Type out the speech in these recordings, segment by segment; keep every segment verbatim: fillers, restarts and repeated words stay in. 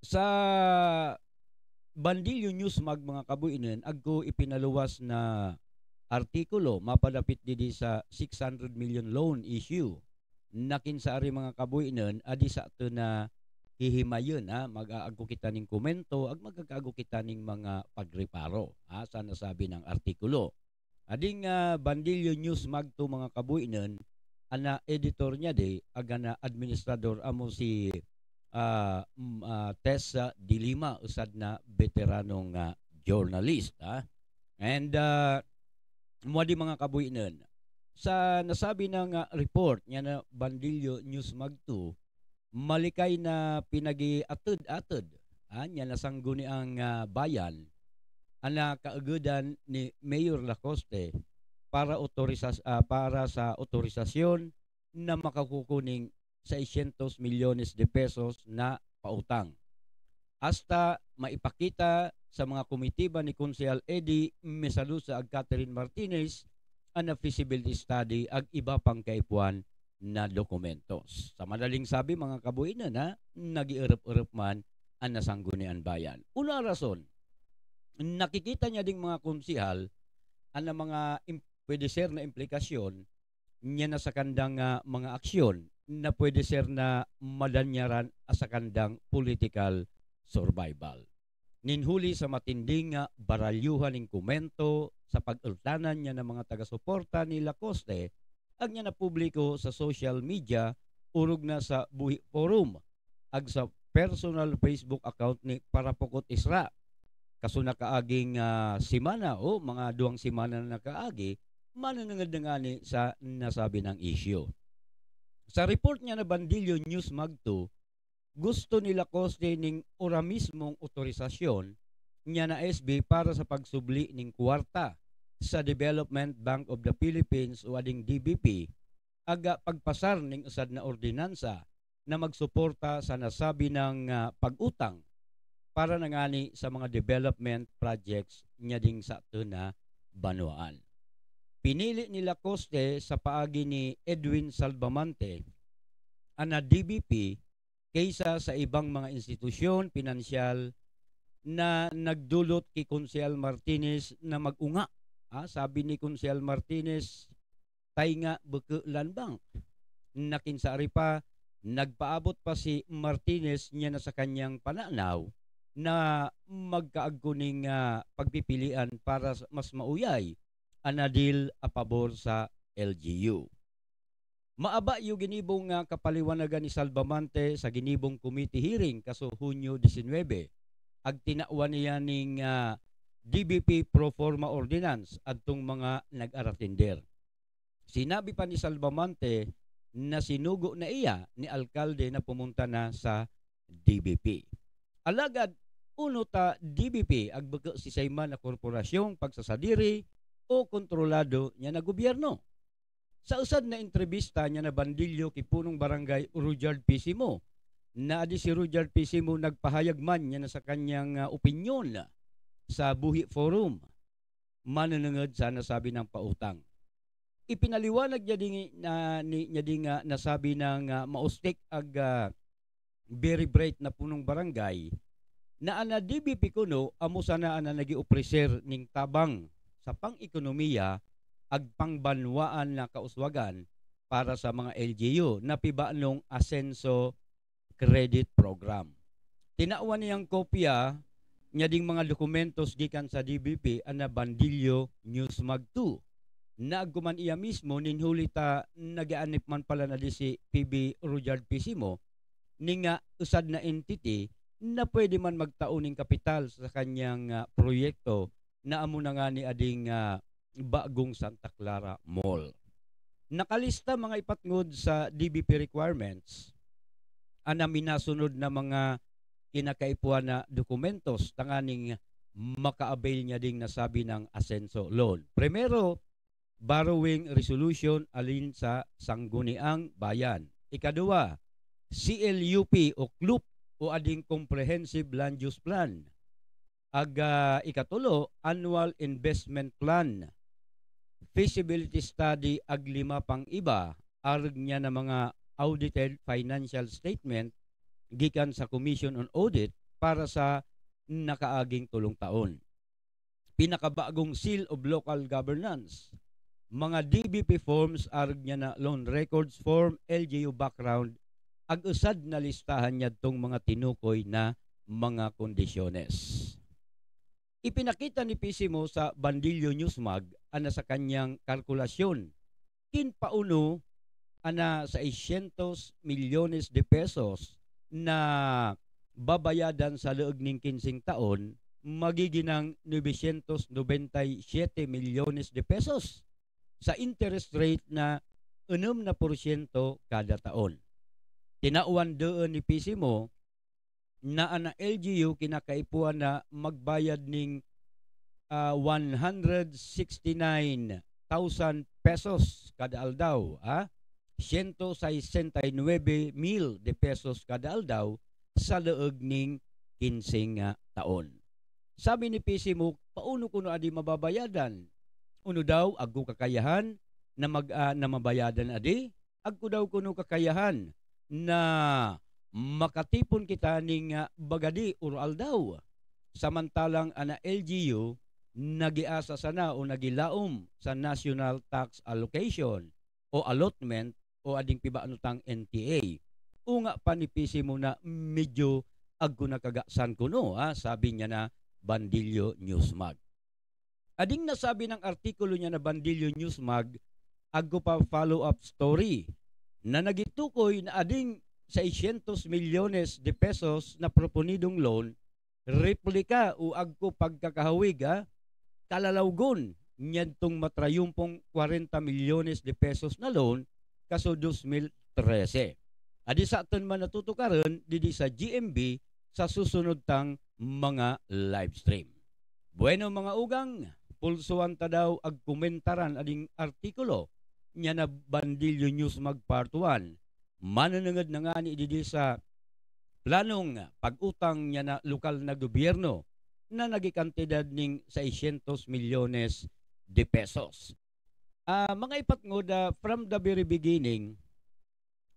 Sa Bandilyo Newsmag, mga kabuinun, agku ipinaluwas na artikulo mapadapit didi sa six hundred million loan issue. Na kinsa ari, mga kabuinun, adi sa tana hihimayun, ha, mag-aagku kita ning komento, ag magkakaagku kita ning mga pagreparo, ha, sa nasabi nang artikulo. Ading, ah, Bandilyo Newsmag tu, mga kabuinun, ana editor nya di, ag ana administrador amo si, ah, mm, ah, Tessa de Lima, usad na beteranong, ah, journalist, ha. And, ah, mua di, mga kabuinun, sa nasabi nang, ah, report nya na Bandilyo Newsmag tu, malikay na pinagiatud-atud, ah, nya na Sangguniang, ah, Bayan, ana kaegedan ni Mayor Lacoste para otorisas-, ah, para sa otorisasyon na makakukuning seiscientos milyones de pesos na pautang. Asta maipakita sa mga komitiba ni Konsehal Eddie Mesalusa ag Catherine Martinez ana feasibility study ag iba pang kaipuan na dokumentos. Sa madaling sabi, mga kabuinun, ha, nagierup-erup man ana Sangguniang Bayan. Unu a rason? Nakikita nya ding mga konsehal ana mga im-, pwede ser na implikasyon nya na sakandang, ah, mga aksyon na pwede ser na madanyaran a sakandang political survival. Nin huli sa matinding, ah, baralyuhan ning komento sa pag-ultanan nya na mga taga-suporta ni Lacoste, ag nya na publiko sa social media, urog na sa Buhi Forum, ag sa personal Facebook account ni Parapokot Isra. Kaso nakaaging, ah, semana o mga duang semana na nakaagi, manunungud na ngani sa nasabi nang issue. Sa report nya na Bandilyo Newsmag tu, gusto ni Lacoste ning ora mismong otorisasyon nya na S B para sa pagsubli ning kuwarta sa Development Bank of the Philippines o ading D B P, aga pagpasar ning usad na ordinansa na magsuporta sa nasabi nang, ah, pag-utang para na ngani sa mga development projects nya ding sa tun a banwaan. Pinili ni Lacoste sa paagi ni Edwin Salvamante ana D B P kaysa sa ibang mga institusyon pinansyal na nagdulot ki Konsehal Martinez na mag-unga. Ah, sabi ni Konsehal Martinez, tainga beke land bank. Na kinsa ari pa, nagpaabot pa si Martinez nya na sa kanyang pananaw na magkaagku ning, ah, pagpipilian para sa mas mauyay ana deal a pabor sa L G U. Maaba yu ginibong, ah, kapaliwanagan ni Salvamante sa ginibong committee hearing kaso Hunyo disinwebe. Ag tinawan iya ning, ah, D B P pro forma ordinance adtong mga nag-aratinder. Sinabi pa ni Salvamante na sinugo na iya ni alkalde na pumunta na sa D B P. Alagad unu ta D B P ag beke sisay man a korporasyong pagsasadiri o kontrolado nya na gobyerno. Sa usad na entrevista nya na Bandilyo ki Punong Barangay Rudyard P. Simo, na adi si Rudyard P. Simo nagpahayag man nya na sa kanyang, ah, opinyon sa Buhi Forum manunungud sa nasabi nang pautang. Ipinaliwanag nya ding, na, ni, nya ding, ah, nasabi nang, ah, maustik ag, ah, very bright na punong barangay na ana D B P kuno amo sana ana nag-i-opreser ning tabang sa pang-ekonomiya ag pangbanwaan na kauswagan para sa mga L G U na pibanong Asenso Credit Program. Tinawan niyang kopya nya ding mga dokumentos gikan sa D B P ana Bandilyo Newsmag tu. Na agku man iya mismo, nin huli ta nag-aanip man pala na di si P B Rudyard P. Simo, ning, ah, usad na entity na pwede man magtao ning kapital sa kanyang, ah, proyekto na amo na ngani ading, ah, Bagong Santa Clara Mall. Nakalista mga ipatngud sa D B P requirements ana minasunod na mga kinakaipuhan na dokumentos tanganing maka-avail nya ding nasabi nang Asenso loan. Primero, borrowing resolution alin sa Sangguniang Bayan. Ikaduwa, C L U P o CLUP o ading Comprehensive Land Use Plan. Ag, ah, ikatulo, annual investment plan, feasibility study ag lima pang iba, arug nya na mga audited financial statement gikan sa Commission on Audit para sa nakaaging tulung taon. Pinakabagong seal of local governance. Mga D B P forms, arog niyan na loan records form, L G U background, ag usad na listahan niyan tong mga tinukoy na mga kondisyones. Ipinakita ni Pisimo sa Bandilyo Newsmag ana sa kanyang kalkulasyon kin paunu ana seiscientos milyones de pesos na babayadan sa leeg ning kinseng taon, magiging nuebesientos nobenta y siete milyones de pesos sa interest rate na enem na porsyento kada taon. Tinawan deen ni Pisimo na ana L G U kinakaipuan na magbayad ning, ah, one hundred sixty nine thousand pesos kada aldaw, ah, ciento sesenta y nueve mil de pesos kada aldaw sa leeg ning kinseng, ah, taon. Sabi ni Pisimo, paunu kuno adi mababayadan? Unu daw, agku kakayahan na mag-, ah, na mabayadan adi? Agku daw kuno kakayahan na makatipon kita ning, ah, bagadi oro aldaw. Samantalang ana L G U nagiasa sana o nagilaom sa national tax allocation o allotment o ading pibaano tang N T A. Unga pa ni Pisimo na medyo agku na kagasan kuno, ah, sabi niyan na Bandilyo Newsmag. Ading nasabi nang artikulo niyan na Bandilyo Newsmag, agku pa follow-up story, na nagitukoy na ading seiscientos milyones de pesos na proponidong loan, replika o agku pagkakahawig, ah, kalalawgon niyan tong matrayumpong kwarenta milyones de pesos na loan kaso dos mil trese. Adi sa atin man a tutukarun didi sa G M B sa susunod tang mga live stream. Bueno, mga ugang, pulsuan ta daw ag komentaran ading artikulo niyan na Bandilyo Newsmag Part one. Manenenged na ngani didi sa planong pag-utang niyan na lokal na gobyerno na naging kantidad ning seiscientos milyones de pesos. Ah, mga ipatngod, ah, from the very beginning,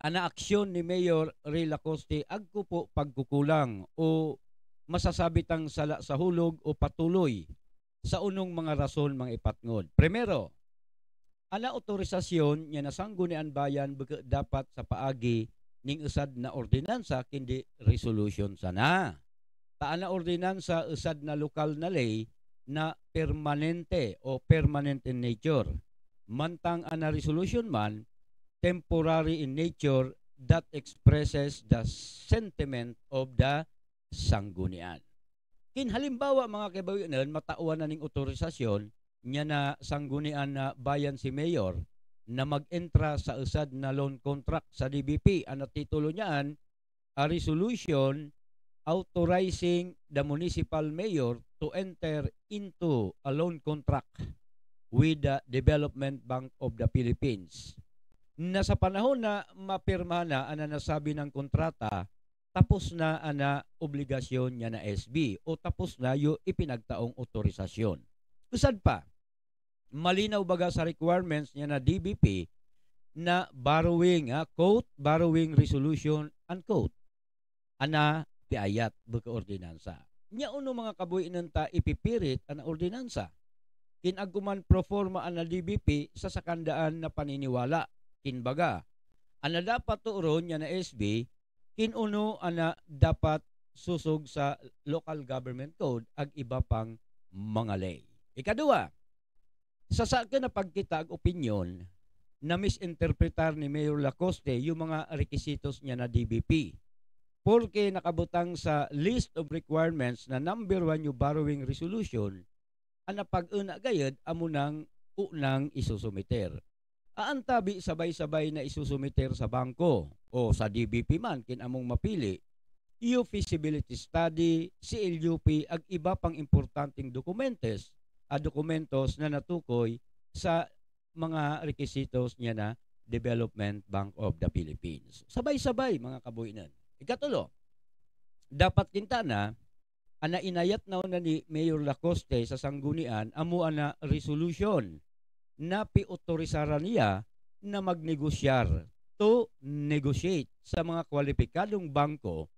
ana aksyon ni Mayor Ray Lacoste agku po pagkukulang o masasabi tang sala sa hulog o patuloy sa unong mga rason, mga ipatngod. Primero, ana otorisasyon niyan na Sangguniang Bayan beke dapat sa paagi ning usad na ordinansa ken di resolution sana. Ta ana ordinansa usad na lokal na ley na permanente o permanent in nature. Mantang ana resolution man temporary in nature that expresses the sentiment of the sanggunian. Ken halimbawa, mga kababayan, matauan na ning otorisasyon niyan na Sangguniang Bayan si Mayor na mag-entra sa usad na loan contract sa D B P, ana titulo niyan, a resolution authorizing the municipal mayor to enter into a loan contract with the Development Bank of the Philippines. Na sa panahon na mapirmahan na ana nasabi nang kontrata, tapos na ana obligasyon niyan na S B o tapos na yu ipinagtaong otorisasyon. Usad pa, malinaw baga sa requirements niyan na D B P na borrowing, ah, quote, borrowing resolution, unquote. Ana piayat beke ordinansa. Nya unu, mga kababayan, ta ipipirit ana ordinansa? Ken agku man pro forma ana D B P sa sakandaan na paniniwala. Ken baga, ana dapat turon niyan na S B, ken unu ana dapat susog sa local government code ag iba pang mga ley. Ikadua, sa saken a pagkita ag opinyon, na-misinterpretar ni Mayor Lacoste yu mga rekisitos niyan na D B P. Porke nakabutang sa list of requirements na number one yu borrowing resolution, ana pag-una gayed amo nang unang isusumiter. Aan tabi sabay-sabay na isusumiter sa bangko o sa D B P man ken among mapili, yu feasibility study, C L U P, ag iba pang importanteng dokumentes, a dokumentos na natukoy sa mga rekisitos niyan na Development Bank of the Philippines. Sabay-sabay, mga kababayan. Ikatulo, dapat kin tana, ana inayat na ona ni Mayor Lacoste sa sanggunian, amo ana resolution na piotorisaran ya na magnegosyar, to negotiate, sa mga kwalipikadong bangko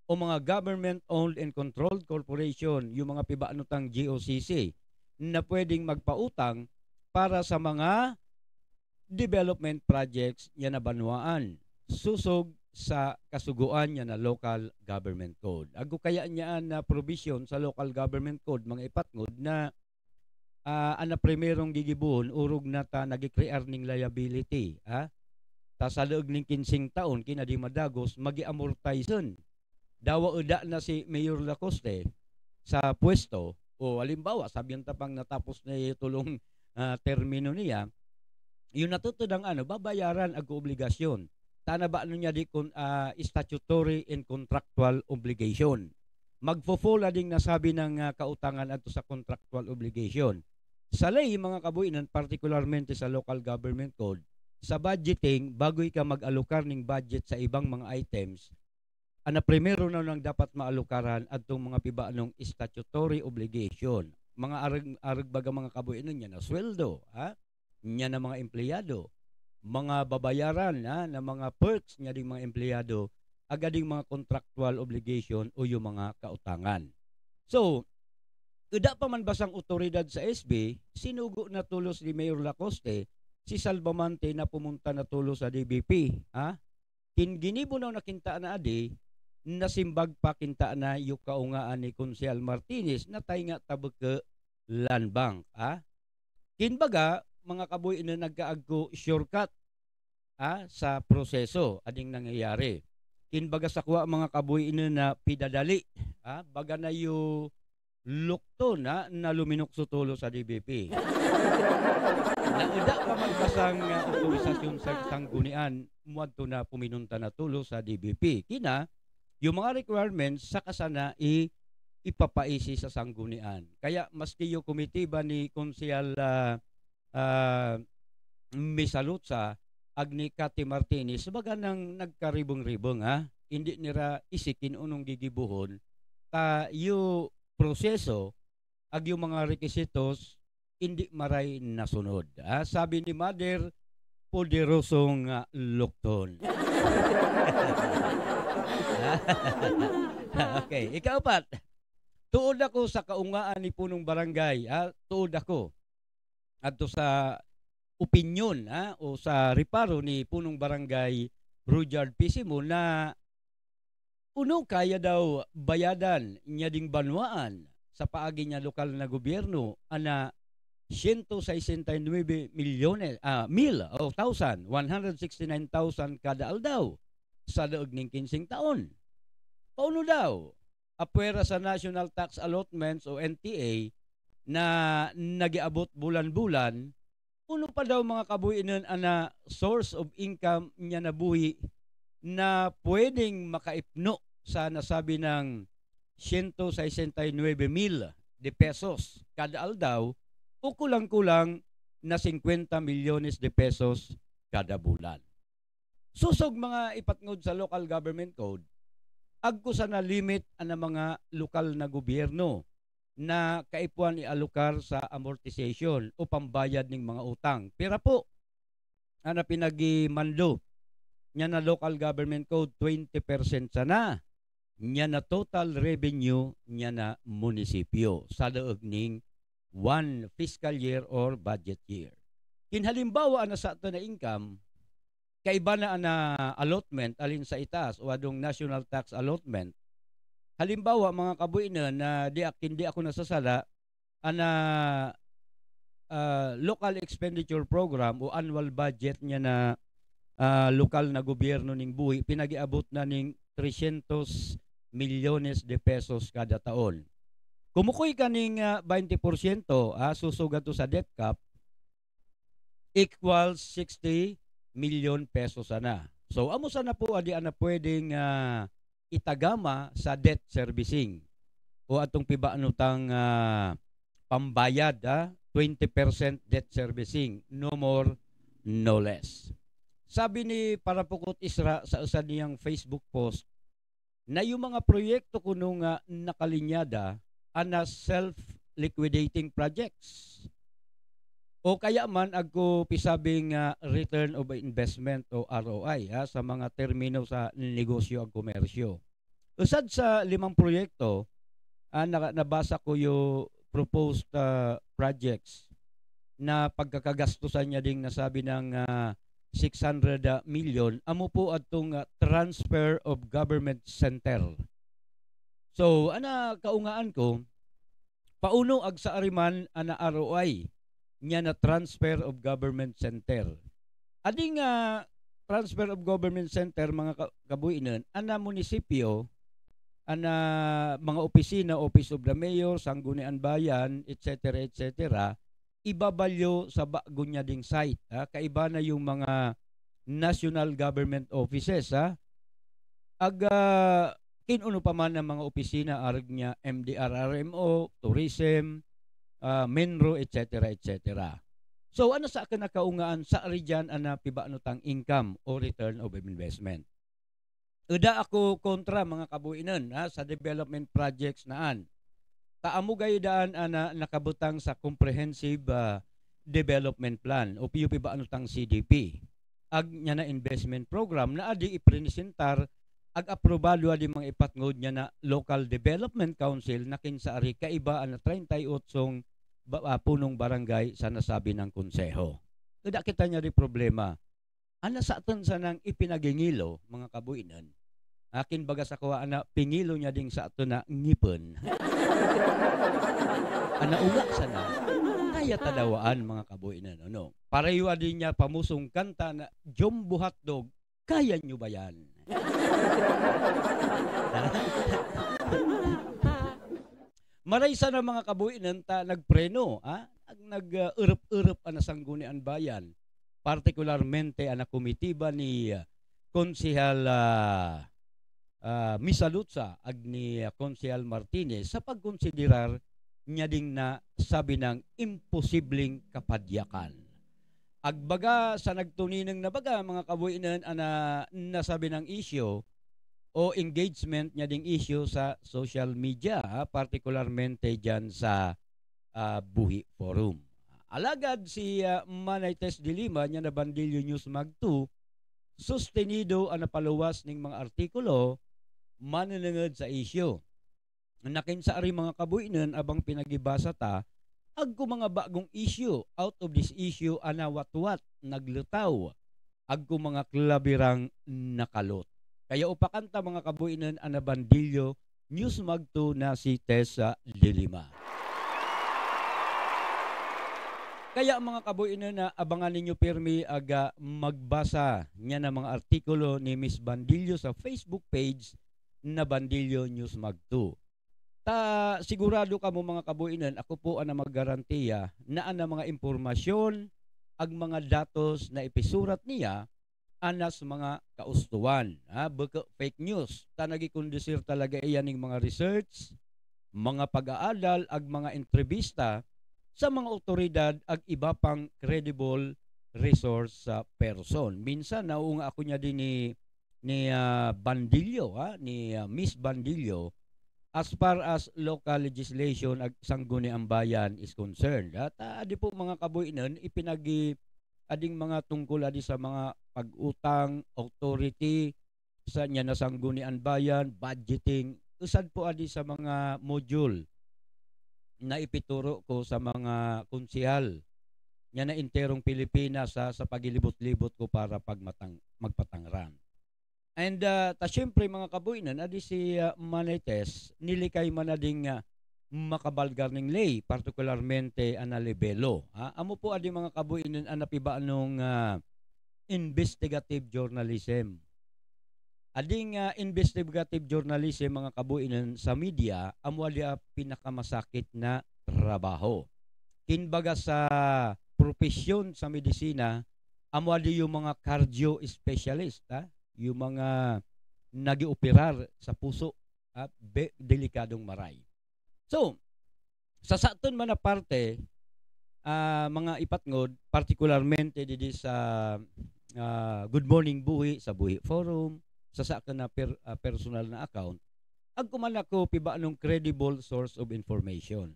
o mga government-owned and controlled corporation, yung mga pibaanotang G O C C, na pwedeng magpautang para sa mga development projects niyan a banwaan, susog sa kasugoan niyan a local government code. Aggo kaya niyaan na provision sa local government code, mga ipatngod, na ah, ana primerong gigibuhon, urog na ta nagkrear ning liability, ah. Ta sa laeg ning kinseng taon, kina di madagos, magi-amortize en. Dawa eda na si Mayor Lacoste sa puwesto, o halimbawa, sabian ta pang natapos na yu tulong, ah, termino niya, yu natutudan ano, babayaran aggo obligasyon. Ta ana ba ano niya di kon, ah, statutory and contractual obligation. Magfo-fall a ding nasabi nang, ah, kautangan adto sa contractual obligation. Sa ley, mga kabuhinan, partikularmente sa local government code, sa budgeting, bago ika mag-alokar ning budget sa ibang mga items, ana primero na nang dapat maalokaran adtong mga pibaanong statutory obligation. Mga areg, areg baga, mga kabuhinan, niyan a suweldo, ha? Niyan a mga empleyado, mga babayaran, ha, na mga perks niya ding mga empleyado, aga ding mga contractual obligation o yung mga kautangan. So, eda pa man ba sang otoridad sa S B, sinugo na tulos ni Mayor Lacoste si Salvamante na pumunta na tulos sa D B P, ha? Kin ginibo na kinta na adi, nasimbag pa kinta na yu kaungaan ni Konsehal Martinez na taynga tabek ke land bank, ha? Kin baga, mga kabuhinan, nagkaagko shortcut, ah, sa proseso a ding nangyayari. Kin baga sakua, mga kabuhinan, na pidadali, ah, baga na yu lukton, ah, na luminukso tulos sa D B P. Na eda pa man ba sang, ah, otorisasyon sa sanggunian, muadto na puminunta na tulos sa D B P. Kina, yung mga requirements, saka sana i-, ipapaisi sa sanggunian. Kaya maski yu komitiba ni Konsehal, ah, ah, Misalutsa, agni Cathy Martinez, baga nang nagkaribeng-ribeng, ha? Indi nira isikin onong gigibuhon, ta yu proseso, ag yu mga rekisitos, indi maray nasunod, ha? Sabi ni Mother, poderosong, ah, lukton. Okay, ikaapat. Tuod ako sa kaungaan ni Punong Barangay, ha? Tuod ako. Adto sa opinyon, ha, o sa reparo ni Punong Barangay Rudyard Pisimo na ono kaya daw bayadan niya ding banwaan sa paagi niya lokal na gobyerno, ana siento sesenta y nuebe milyones, ah, mil, o thousand, one hundred sixty-nine thousand kada aldaw sa laeg ning kinseng taon. Paano daw? Apuera sa national tax allotments o N T A na nagiabot bulan-bulan, ono pa daw, mga kabuhinan, ana source of income niya na buhi na pwedeng makaipno sa nasabi nang siento sesenta y nuebe mil de pesos kada aldaw o kulang-kulang na singkwenta milyones de pesos kada bulan. Susog, mga ipatngod, sa local government code, agko sana limit ana mga lokal na gobyerno na kaipuan ialokar sa amortization o pambayad ning mga utang. Pira po? Ana pinagimando niya na local government code, twenty percent sana niya na total revenue niya na munisipyo sa laeg ning one fiscal year or budget year. Kin halimbawa ana satun a income, kaiba na ana allotment, alin sa itaas, o adong national tax allotment. Halimbawa, mga kabuhinan, na di ak-, kin di ako nasasala, ana, ah, local expenditure program o annual budget niya na, ah, lokal na gobyerno ning buhi, pinagiabot na ning tresyentos milyones de pesos kada taon. Kumukuy ka ning, ah, baynte porsyento, ah, susug ato sa debt cap, equals sixty milyon pesos sana. So, amo sana po adi ana pwedeng, ah, itagama sa debt servicing o atong pibaanotang, ah, pambayad, ah, twenty percent debt servicing, no more, no less. Sabi ni Parapukot Isra sa usa niyang Facebook post, na yung mga proyekto kuno nga nakalinyada ana self-liquidating projects. O kaya man agko pisabing, ah, return of investment o R O I, ha, sa mga termino sa negosyo ag komersyo. Usad sa limang proyekto, ah, na-, nabasa ko yu proposed, ah, projects na pagkakagastusan nya ding nasabi nang, ah, six hundred, ah, milyon, amu pu adtung, ah, transfer of government center. So, ana kaungaan ku, paunu agsaari man ana R O I, nya na transfer of government center. Ading, ah, transfer of government center, mga ka-, kabuinun, ana munisipyo, ana mga opisina, Office of the Mayor, Sangguniang Bayan, et cetera, et cetera, ibabalyo sa bago nya ding site, ha? Kaiba na yung mga national government offices, ha? Ag, ah, kin-unu pa man a mga opisina, arug nya M D R R M O, tourism, ah, MENRO, et cetera, et cetera. So, ana sa akin a kaungaan, saari diyan ana pibaanu tang income o return of investment. Eda aku kontra, mga kabuinun, ha, sa development projects naan. Ta amu gayi daan ana nakabutang sa comprehensive, ah, development plan, o pi-, yu pibaanu tang C D P. Ag nya na investment program na adi iprinisentar, ag aprobado adi mga ipatngod nya na local development council na kin saari kaiba ana treinta y otsong ba-, ah, punong barangay sa nasabi nang konseho. Eda kita nya di problema. Ana satun sanang ipinagingilo, mga kabuinun. Akin baga sa kuwa ana pingilo nya ding satun a ngipun. Ana unga sana. Kaya ta dawaan, mga kabuinun, ano. Pareho adi nya pamusong kanta na Jumbo Hotdog, kaya nyo ba yan? Maray sana, mga kabuinun, ta nagpreno, ha? Nag, nag, ah, urup-urup ana Sangguniang Bayan, partikularmente ana komitiba ni, ah, Konsehal, ah, ah, Misalutsa, ag ni, ah, Konsehal Martinez sa pagkonsiderar nya ding nasabi nang imposibleng kapadyakan. Ag baga sa nagtuninung na baga, mga kabuinun, ana nasabi nang issue o engagement nya ding issue sa social media, ha, partikularmente diyan sa, ah, Buhi Forum. Alagad si, ah, Manay Tess de Lima nya na Bandilyo Newsmag two, sustenido ana paluwas ning mga artikulo manunungud sa issue. Na kin saari, mga kabuinun, a bang pinagibasa ta, agko mga bagong issue, out of this issue, ana watwat, naglutaw, agko mga klaberang nakalot. Kaya upakan ta, mga kabuinun, ana Bandilyo Newsmag two na si Tess de Lima. Kaya, mga kabuinun, na abangan ninyo pirmi ag magbasa nya na mga artikulo ni Miss Bandilyo sa Facebook page na Bandilyo Newsmag two. Ta sigurado kamo, mga kabuinun, ako po ana maggarantiya na ana mga impormasyon, ag mga datos na ipisurat niya, anas mga kaustuan, ha, bukut fake news. Ta nagikondusir talaga iya ning mga research, mga pag-aadal, ag mga entrevista sa mga awtoridad ag iba pang credible resource, ah, person. Minsan, naunga ako nya di ni ni, ah, Bandilyo, ha, ni, ah, Miss Bandilyo, as far as local legislation ag Sangguniang Bayan is concerned, ha. Ta adi po, mga kabuinun, ipinagi-, ading mga tungkol adi sa mga pag-utang, authority, sa nya na Sangguniang Bayan, budgeting, usad po adi sa mga module na ipituro ko sa mga konsehal nya na enterong Pilipinas, ha, sa pagilibot-libot ko para pagmatang-, magpatangran. And, ah, ta siyempre, mga kabuinun, adi si, ah, Manay Tess, nilikay man ading, ah, makabalgar ning ley, partikularmente ana libelo, ha? Amu po adi, mga kabuinun, ana pibaanong, ah, investigative journalism. Ading, ah, investigative journalism, mga kabuinun, sa media, amu adi a pinakamasakit na trabaho. Kin baga sa propesyon sa medisina, amu adi yu mga cardio specialist, ha? Yu mga nag-ooperar sa puso, ha? Be-, delikadong maray. So, sa satun man a parte, ah, mga ipatngod, partikularmente didi sa, ah, Good Morning Buhi, sa Buhi Forum, sa sakun a per-, ah, personal na account, agko man ako pibaanong credible source of information.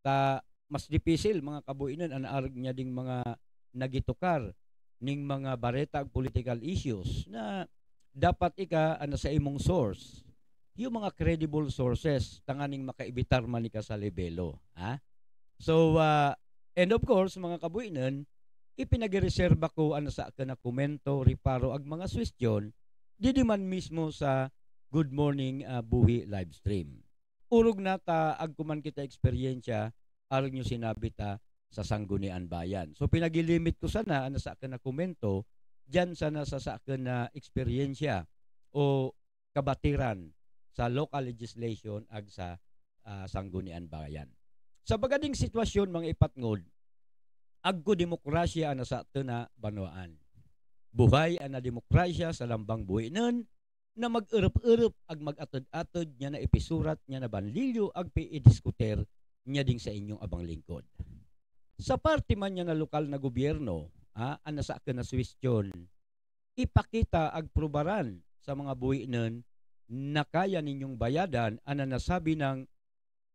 Ta mas dipisil, mga kabuinun, ana arug nya ding mga nagitukar ning mga bareta ag political issues na dapat ika ana sa imong source, yung mga credible sources, tanganing makaibitar man ika sa libelo, ha? So, ah, and of course, mga kabuinun, ipinagreserba ko an nasakun a komento, riparo, ag mga suwestyon, didi man mismo sa Good Morning, ah, Buhi live stream. Urog na ta agko man kita eksperyensya, arog niyo sinabi ta sa Sangguniang Bayan. So, pinagilimit ko sana an nasakun a komento, diyan sana sa sakun a eksperyensya o kabatiran sa local legislation ag sa, ah, Sangguniang Bayan. Sa baga ding sitwasyon, mga ipatngod, agko demokrasya an nasatun a banwaan. Buhay an a demokrasya sa lambang buinun, na mag-urup-urup ag mag-atud-atud niya na ipisurat niya na banlilyo ag piidiskutir niya ding sa inyong abang lingkod. Sa parte man niya na lokal na gobyerno, ah, an nasakun a suwestyon, ipakita ag prubaran sa mga buinun na kaya ninyong bayadan an nasabi nang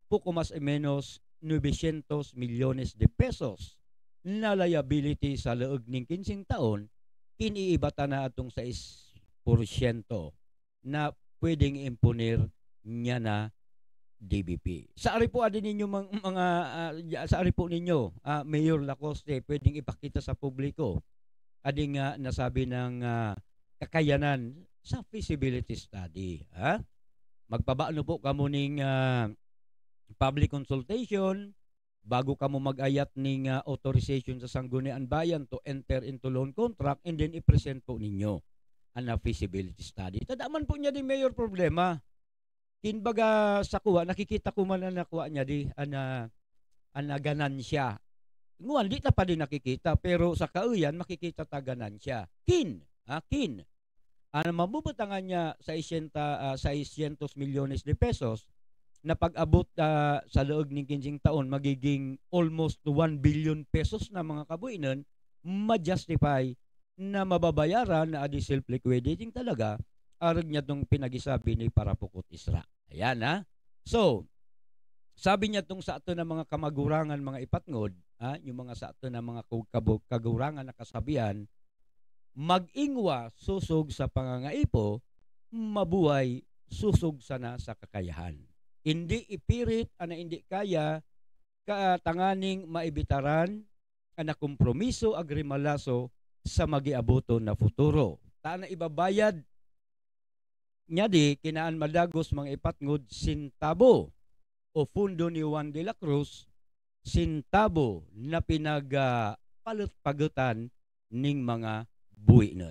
poco mas o menos nueve cientos millones de pesos na liability sa leeg ning kinseng taon, kin iiba ta na atong sais porsyento na pwedeng imponer niya na D B P. Sa ari po adi ninyo mang-, mga, ah, ya-, sa ari po ninyo, ah, Mayor Lacoste, pwedeng ipakita sa publiko. Adi nga nasabi ng, ah, kakayanan sa feasibility study, ha? Magpabano po kamo ning, ah, public consultation, bago kamo mag-ayat ning, ah, authorization sa Sangguniang Bayan to enter into loan contract, and then i-present po ninyo an, ah, feasibility study. Tada man po niya di mayor problema. Kin baga sa kuwa, nakikita ko man an nakuha niya di, an, ah, an, ah, ganansya. Nguan, di ta pa di nakikita, pero sa kauyan, makikita ta ganansya. Kin, ah, kin. An mabubutangan niya sa sesenta, ah, seiscientos milyones de pesos, na pag-abot, ah, sa leeg ning kinseng taon, magiging almost one billion pesos na, mga kabuinun, ma-justify na mababayaran na adi self-liquidating talaga, arog niya tong pinagisabi ni Parapukot Isra. Ayan, ha? So, sabi niya tong satun a mga kamagurangan, mga ipatngod, ha? Yung mga satun a mga kag-, kabu-, kagurangan na kasabian, "Mag-ingwa susog sa pangangaipo, mabuhay susog sana sa kakayahan." Indi ipirit an indi kaya, ka tanganing maibitaran an a kompromiso ag rimalaso sa magiabuton a futuro. Ta an ibabayad niya di, kinaan madagos, mga ipatngod, sentabo o pondo ni Juan de la Cruz, sentabo na pinag-, ah, palut-pagutan ning mga buinun.